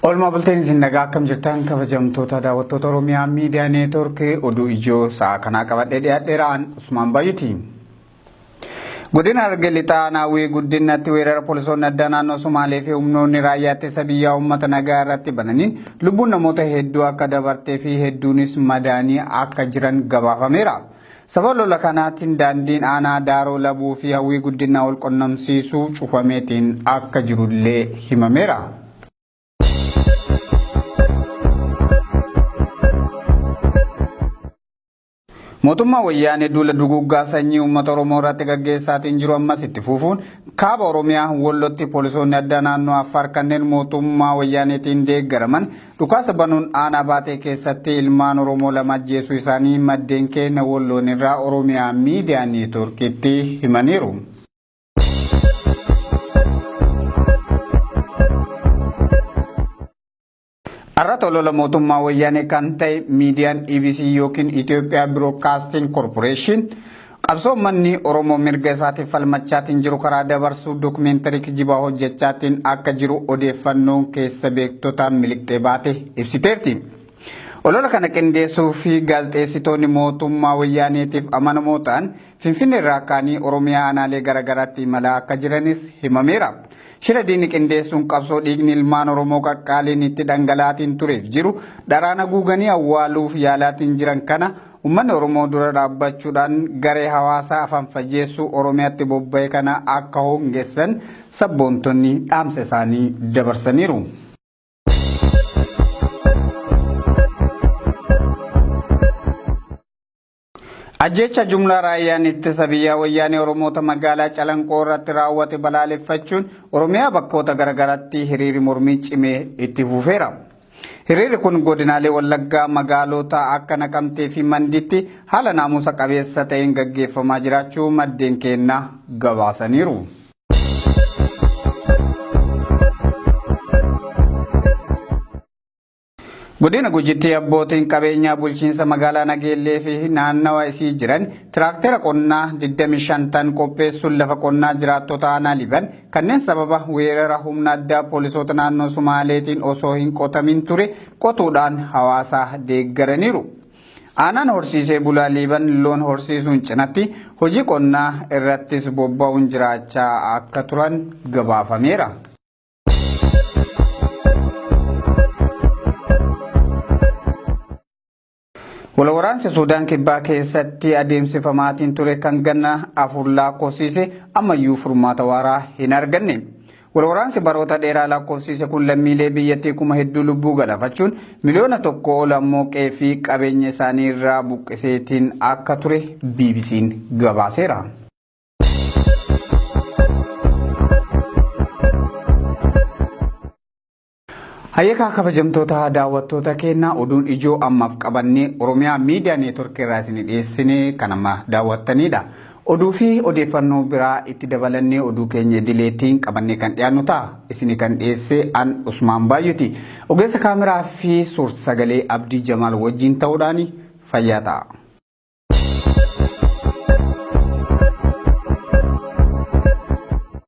Oolmaa bulteen isin nagaa akkam jirtan kabajamtoota daawwattoota Oromiyaa Miidiyaa Neetwoorkii oduu ijoo sa'a kanaa qabadhee dhiyaadheera an Usmaan Baay'iti. Godina Harargee Lixaa Naawwii guddinatti weerara poolisoonni addaa naannoo Sumaalee fi humnoonni raayyaa ittisa biyyaa uummata nagaa irratti bananiin lubbuun namoota hedduu akka dabartee fi hedduunis madaanii akka jiran gabaafameera. Sababa lola kanaatiin daandiin aanaa Daaroo Labuu fi Hawwii Guddinaa wal qunnamsiisuu cufameetiin akka jirullee himameera. Mootummaa wayyaanee duula duguuggaa sanyii uummata Oromoo irratti gaggeessaatiin jiru ammas itti fufuun kaaba Oromiyaa Wallotti poolisoonni addaa naannoo Affaar kanneen mootummaa wayyaaneetiin deeggaraman dhukaasa banuun aanaa baatee keessatti ilmaan Oromoo lama ajjeesuu isaanii maddeen keenya Walloon irraa Oromiyaa Miidiyaa Neetwoorkiitti himaniiru. Har'a lola mootummaa wayyaanee kan ta'e miidiyaan EBC yookiin Itoophiyaa Broadcasting Corporation qabsoo uummanni Oromoo mirga isaatiif falmachaatiin jiru karaa dabarsuu dookumentarii kijibaa hojjechaatiin akka jiru odeeffannoon keessa beektotaan miliqxee baate ibsiteerti. Olola kana qindeessuu fi gaazexeessitoonni mootummaa wayyaaneetiif amanamoo ta'an Finfinnee irraa ka'anii Oromiyaa aanaalee garaagaraatti imalaa akka jiranis himameera. Shira diinni qindeessuun qabsoo dhiigni ilmaan Oromoo qaqqaaliin itti dhangala'aatiin tureef jiru dharaan haguuganii awwaaluuf yaalaatiin jiran kana uummanni Oromoo dura dhaabbachuudhaan garee hawaasaa afaan fajeessuu Oromiyaatti bobba'e kana akka hongessan sabboontonni dhaamsa isaanii dabarsaniiru. Ajjecha jumlaa raayyaan ittisa biyyaa wayyaanee Oromoota magaalaa Calanqoo irratti raawwate balaaleffachuun Oromiyaa bakkoota garaagaraatti hiriirri mormii cimee itti fufeera. Hiriirri kun godinaalee Wallaggaa magaalota akka Naqamtee fi Mandiitti haala naamusa qabeessa ta'een gaggeeffamaa jiraachuu maddeen keenyaa gabaasaniiru. Godina Gujitti abbootiin qabeenyaa bulchiinsa magaalaa Nageellee fi naannawa isii jiran tiraaktera qonnaa 25 tan qopheessuun lafa qonnaa jiraattota aanaa liban kanneen sababa weerara humna addaa poolisoota naannoo Sumaaleetiin osoo hin qotamin ture qotuudhaan hawaasa deeggaraniiru. Aanaan horsiisee bulaa liban loon horsiisuun cinatti hojii qonnaa irrattis bobba'uun jiraachaa akka turan gabaafameera. Walwaraansi Suudaan Kibbaa keessatti adeemsifamaatiin ture kan ganna afur lakkoofsise ammayyuu furmaata waaraa hin arganne. Walwaraansi baroota dheeraa lakkoofsise kun lammiilee biyyattii kuma hedduu lubbuu galaafachuun miliyoona tokko ol ammoo qe'ee fi qabeenya isaanii irraa buqqiseetiin akka ture BBC'n gabaaseera. Hayyeekaa kabajamtoota daawwattoota keenyaa oduun ijoo ammaaf qabannee Oromiyaa Miidiyaa Neetwoorkii irraa isin dhiyeessine kan amma daawwattanidha. Oduu fi odeeffannoo biraa itti dabalannee oduu keenya idileetiin qabannee kan dhiyaannu ta'a. Isin kan dhiyeesse an Usmaan Baay'ooti. Ogeessa kaameraa fi suur-sagalee Abdii Jamaal wajjin ta'uudhaan fayyaa ta'a.